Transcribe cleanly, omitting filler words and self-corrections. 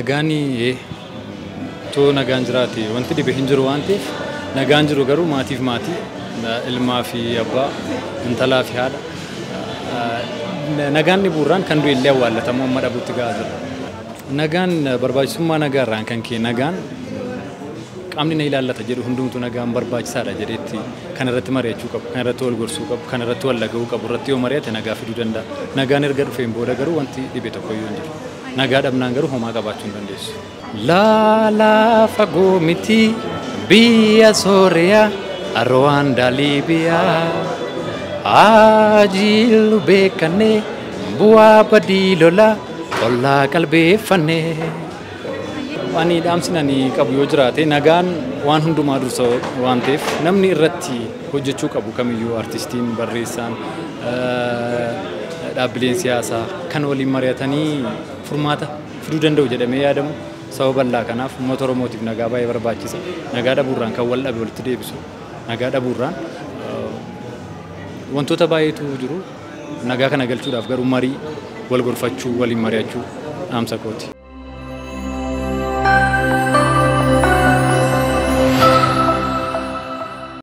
Nagaan too nagaan jiraate wanti dhibe hin jiru waan ta'eef nagaan jiru garuu maatiif maatii, ilmaa fi abbaa, intalaa fi haadha. Nagaan dhibuurraan kan du'e illee awwaallatamu amma dhabuutti gahaa jira. Nagaan barbaachisummaa nagaarraan kan ka'e nagaan qaamni na ilaallata jedhu hundumtuu nagaan barbaachisaadha jedheetti kan irratti mari'achuu qabu, kan irratti wal gorsuu qabu, kan irratti wal dhaga'uu qabu irratti yoo mari'ate nagaa fiduu danda'a. Nagaan erga dhufeen booda garuu wanti dhibe tokkoyyuu hin jiru. Nagaa dhabnaan garuu homaa qabaachuu hin dandeessu. Laalaa fagoo miti biyya Sooriyaa, Rwaandaa, Liibiyaa. Ajiilu beekanne bu'aa badii lola ollaa qalbeeffanne. Ani dhaamsi ani qabu yoo jiraate nagaan waan hundumaa dursa waan ta'eef namni irratti hojjechuu qabu kamiyyuu artistiin, barreessaan, dhaabbileen siyaasaa kan waliin mari'atanii furmaata fiduu danda'u jedhamee yaadamu sababa bal'aa kanaaf uummata Oromootiif nagaa baay'ee barbaachisa. Nagaa dhabuurraan kan wal dhabe walitti deebisu. Nagaa dhabuurraan wantoota baay'eetu jiru. Nagaa kana galchuudhaaf garuu marii wal gorfachuu, waliin mari'achuu dhaamsa kooti.